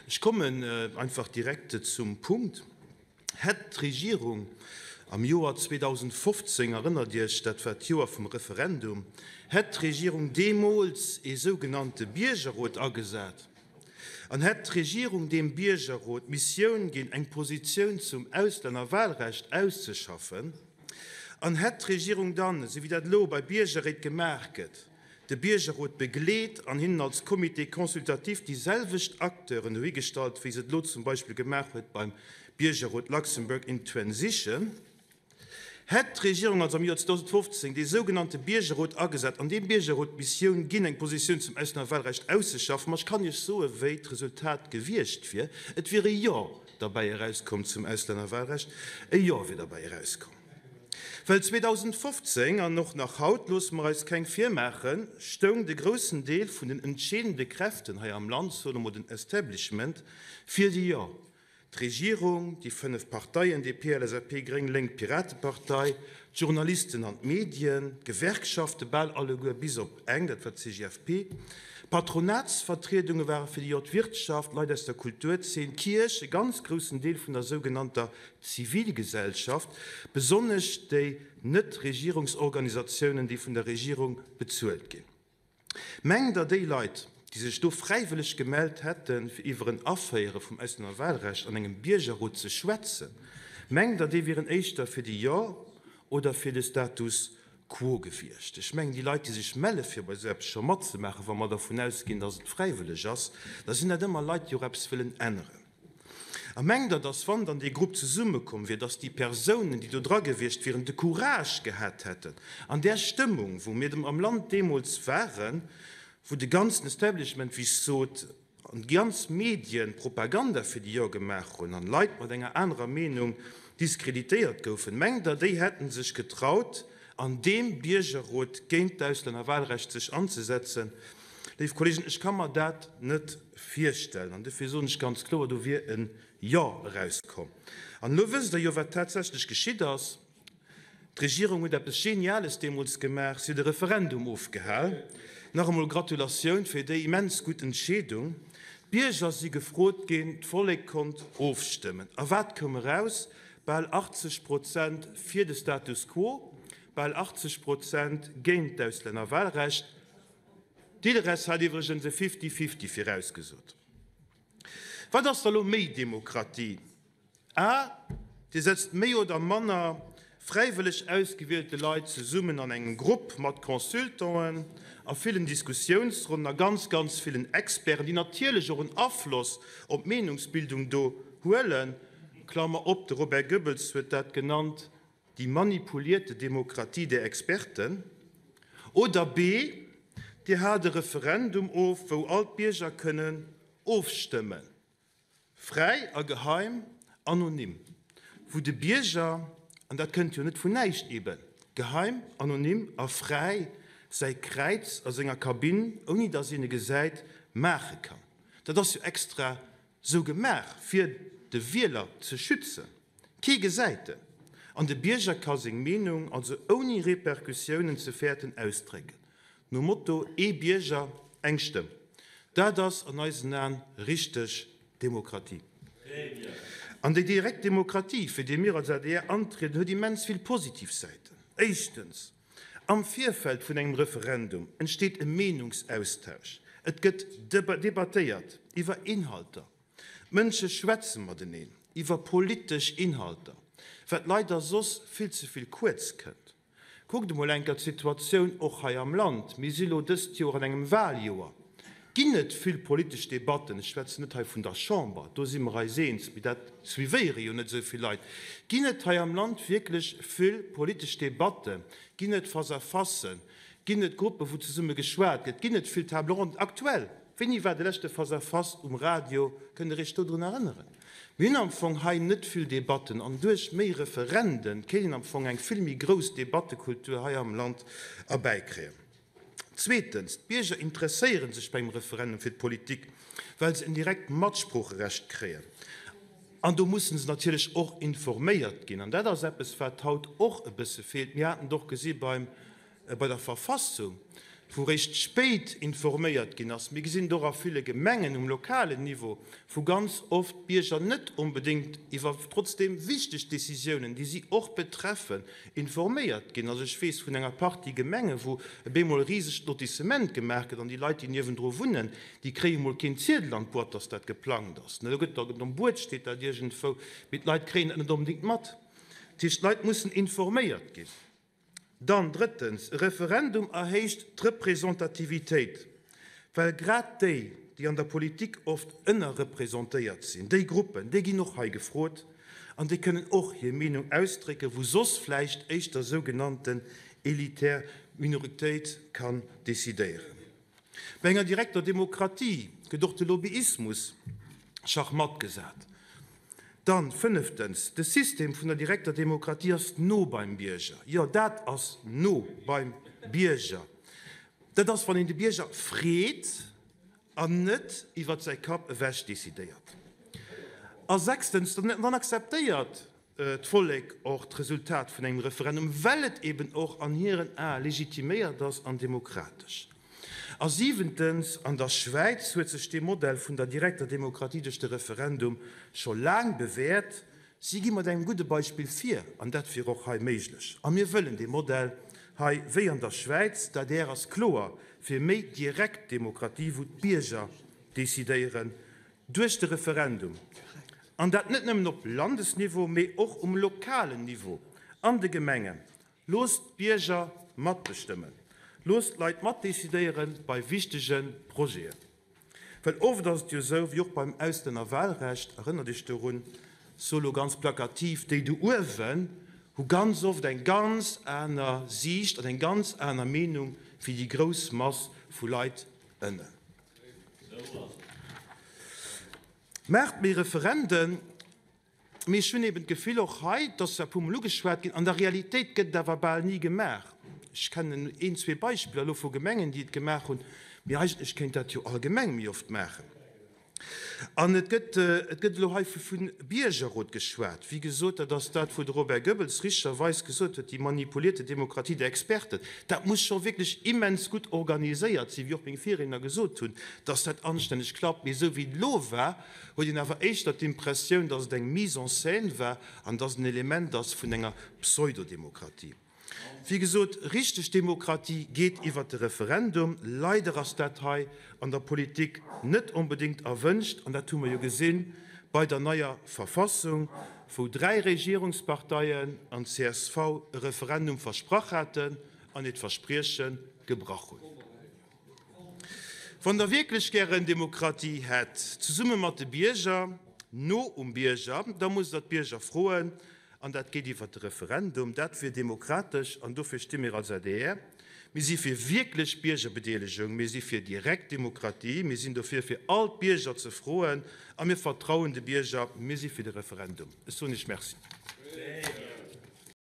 Ech kommen einfach direkt zum Punkt. Hätt d'Regierung am Joer 2015, erënnert Iech, dat war d'Joer vum Referendum, hätt d'Regierung deemools ee sougenannte Biergerrot agesat an hätt d'Regierung deem Biergerrot d'Missioun ginn, eng Positioun zum Auslännerwahlrecht auszeschaffen, an hätt d'Regierung dann, esou wéi dat elo bei Biergerréit gemaach gëtt, de Biergerrot begleet an hinnen als Comité consultatif déi selwecht Acteuren dohigestallt, wéi se et elo zum Beispill gemaach huet beim Biergerrot Luxembourg in Transition. Hätt d'Regierung also am Joer 2015 dee sougenannte Biergerrot agesat an deem Biergerrot d'Missioun ginn, eng Positioun zum Auslännerwahlrecht auszeschaffen, ma ech kann Iech soen, wéi d'Resultat gewiescht wier, Et wier e Jo derbäi erauskomm zum Auslännerwahlrecht, e Jo wier derbäi erauskomm. Well 2015, an och nach haut, loosse mer eis keng virmaachen, stoung de groussen Deel vun den entscheedende Kräften hei am Land, soe mer den Establishment, fir de Jo. D'Regierung, déi 5 Parteien, DP, LSAP, Gréng, Lénk, Piratepartei, d'Journalisten an d'Medien, d'Gewerkschafte, bal alleguer bis op eng, dat war d'CGFP, d'Patronatsvertriedunge ware fir de Jo, d'Wirtschaft, Leit aus der Kulturzeen, d'Kierch, e ganz groussen Deel vun der sougenannter Zivilgesellschaft, besonnesch déi Net-Regierungsorganisatiounen, déi vun der Regierung bezuelt ginn. Mengt Der, déi Leit, déi sech do fräiwëlleg gemellt hätten, fir iwwer en Aféiere vum Auslännerwahlrecht an engem Biergerrot ze schwätzen, mengt Der, déi wieren éischter fir de Jo oder fir de Status quo gewiescht? Ech mengen, déi Leit, déi sech melle fir bei esou eppes scho matzemaachen, wa mer dervun ausginn, datt et fräiwëlleg ass, da sinn dat ëmmer Leit, déi och eppes wëllen änneren. A mengt Der, dass wann dann dee Grupp zesummekomm wier, dass déi Persounen, déi do dra gewiescht wieren, de Courage gehat hätten, an där Stëmmung, wou mir am Land deemools waren, wou de ganzen Establishment, wéi ech sot, an déi ganz Medien Propaganda fir de Jo gemaach hunn an Leit mat enger anerer Meenung diskreditéiert goufen, mengt Der, déi hätten sech getraut, an deem Biergerrot géint d'Auslännerwahlrecht sech anzesetzen? Léif Kollegen, ech ka mer dat net virstellen. An dofir soen ech ganz kloer, do wier e Jo erauskomm. An elo wësst Der jo, wat tatsächlech geschitt ass. D'Regierung huet eppes Geniales deemools gemaach, Si huet e Referendum ofgehal. Nach emol Gratulatioun fir déi immens gutt Entscheedung. D'Bierger si gefrot ginn, d'Vollek konnt ofstëmmen. A wat koum eraus? Bal 80 Prozent fir de Status quo, bal 80 Prozent géint d'Auslännerwahlrecht. D'Ilres hat iwwregens e Fifty-Fifty virausgesot. Wat ass da lo méi Demokratie? A, Dir sëtzt méi oder manner fräiwëlleg ausgewielte Leit zesummen an engem Grupp mat Consultanten a villen Diskussiounsronnen a ganz, ganz villen Experten, déi natierlech och en Afloss op d'Meenungsbildung do huelen, Klammer op, de Robert Goebbels huet dat genannt, Die manipulierte Demokratie der Experten, oder B, Dir haalt e Referendum of, wou all d'Bierger kënnen ofstëmmen, fräi a geheim, anonym, wou de Bierger, an dat kënnt jo net vun näischt, eben geheim, anonym a fräi säi Kräiz a senger Kabinn, ouni datt een e gesäit, maache kann. Dat ass jo extra sou gemaach, fir de Wieler ze schützen. Kee gesäit en, an de Bierger ka seng Meenung also ouni Repercussiounen ze fäerten ausdrécken. Nom Motto ee Bierger, eng Stëmm. Dat ass an eisen Aen richteg Demokratie. An déi direkt Demokratie, fir déi mir als adr antrieden, huet immens vill positiv Säiten. Éischtens, am Virfeld vun engem Referendum entsteet e Meenungsaustausch. Et gëtt debattéiert iwwer Inhalter. D'Mënsche schwätze mateneen iwwer politesch Inhalter, wat leider soss vill ze vill kuerz kënnt. Kuckt emol enker d'Situatioun och hei am Land. Mir si lo dëst Joer an engem Wahljoer. Ginn et vill politesch Debatten, ech schwätzen net hei vun der Chamber, do si mer eis eens, mee dat suivéiere jo net esou vill Leit, ginn et hei am Land wierklech vill politesch Debatten, ginn et Face-à-facen, ginn et Gruppen, wou zesumme geschwat gëtt, ginn et vill Table rondes aktuell? Wéini war de leschte Face-à-face um Radio? Kënnt Der Iech dodrun erënneren? Mir hunn am Fong hei net vill Debatten an duerch méi Referenden kéint een am Fong eng vill méi grouss Debattekultur hei am Land erbäikréien. Zweetens, d'Bierger interesséiere sech bei engem Referendum fir d'Politik, well se en direkt Matsproocherecht kréien. An do musse se natierlech och informéiert ginn. An dat ass eppes, wat haut och e bësse feelt. Mir haten et och gesi beim bei der Verfassung. Wou réischt spéit informéiert ginn ass. Mir gesinn et och a ville Gemengen um lokalen Niveau, wou ganz oft d'Bierger net onbedéngt iwwer trotzdeem wichteg Décisiounen, déi si och betreffen, informéiert ginn. Also ech weess vun enger Partie Gemengen, wou e bemol e risegt Lotissement gemaach gëtt an déi Leit, déi niewendru wunnen, déi kréie mol keen Ziedel an d'Boîte, dass dat geplangt ass. Do gëtt da um Buet steet dat iergendwou, mee d'Leit kréien dat net onbedéngt mat. Dat heescht, d'Leit mussen informéiert ginn. Dann, drëttens, e Referendum erhéicht d'Representativitéit, well grad déi, déi an der Politik oft ënnerrepresentéiert sinn, déi Gruppen, déi ginn och hei gefrot an déi kënnen och hir Meenung ausdrécken, wou soss vläicht éischter sougenannten elitär Minoritéit kann decidéieren. Bei enger direkter Demokratie gëtt och de Lobbyismus schachmatt gesat. Dann, fënneftens, de System vun der direkter Demokratie ass no beim Bierger. Jo, dat ass no beim Bierger. Dat ass, wann een de Bierger freet an net iwwert säi Kapp ewech decidéiert. A sechstens, dann akzeptéiert d'Vollek och d'Resultat vun engem Referendum, well et eben och an hiren Ae legitiméiert ass an demokratesch. A siwentens, an der Schwäiz huet sech dee Modell vun der direkter Demokratie duerch de Referendum scho laang bewäert. Si gi mat engem gudde Beispill vir, an dat wier och hei méiglech. A mir wëllen dee Modell hei wéi an der Schwäiz. D'adr ass kloer fir méi direkt Demokratie, wou d'Bierger decidéieren, Duerch de Referendum, an dat net nëmmen op Landesniveau, mee och um lokalen Niveau, an de Gemengen. Loosst d'Bierger matbestëmmen. Loosst d'Leit matdecidéiere bei wichtege Projeten. Well oft ass et jo esou, wéi och beim Auslännerwahlrecht, erënnert Iech dorun, ech soe lo ganz plakativ, déi do uewen hu ganz oft eng ganz aner Siicht an eng ganz aner Meenung wéi déi grouss Mass vu Leit ënnen. Maacht méi Referenden, mee ech hunn eben d'Gefill och hei, et ass zwar e puermol ugeschwat ginn, an der Realitéit gëtt et awer bal ni gemaach. Ech kennen een, zwee Beispiller elo vu Gemengen, déi et gemaach hunn, mee eigentlech kéint dat jo all Gemeng méi oft maachen. An et gëtt, et gëtt elo hei vu Biergerrot geschwat. Wéi gesot, dat ass dat, wou de Robert Goebbels richterweis gesot huet, die manipulierte Demokratie der Experten. Dat muss scho wierklech immens gutt organiséiert sinn, wéi och meng Virriedner gesot hunn, dass dat anstänneg klappt. Mee esou wéi et elo war, huet een awer éischter d'Impressioun, dass et eng Mise en scène war an dass et en Element ass vun enger Pseudodemokratie. Wéi gesot, richteg Demokratie geet iwwert de Referendum. Leider ass dat hei an der Politik net onbedéngt erwënscht an dat hu mer jo gesinn bei der neier Verfassung, wou 3 Regierungsparteien an csv e Referendum versprach haten an hiert Versprieche gebrach hunn. Wann Der wierklech gären Demokratie hätt, zesumme mat de Bierger, no um Bierger, da musst Der d'Bierger froen, An dat geet iwwert de Referendum. Dat wier demokratesch an dofir sti mir als adr. Mir si fir wierklech Biergerbedeelegung, mir si fir direkt Demokratie, mir sinn dofir, fir all d'Bierger ze froen a mir vertrauen de Bierger. Mir si fir de Referendum. Ech soen Iech Merci.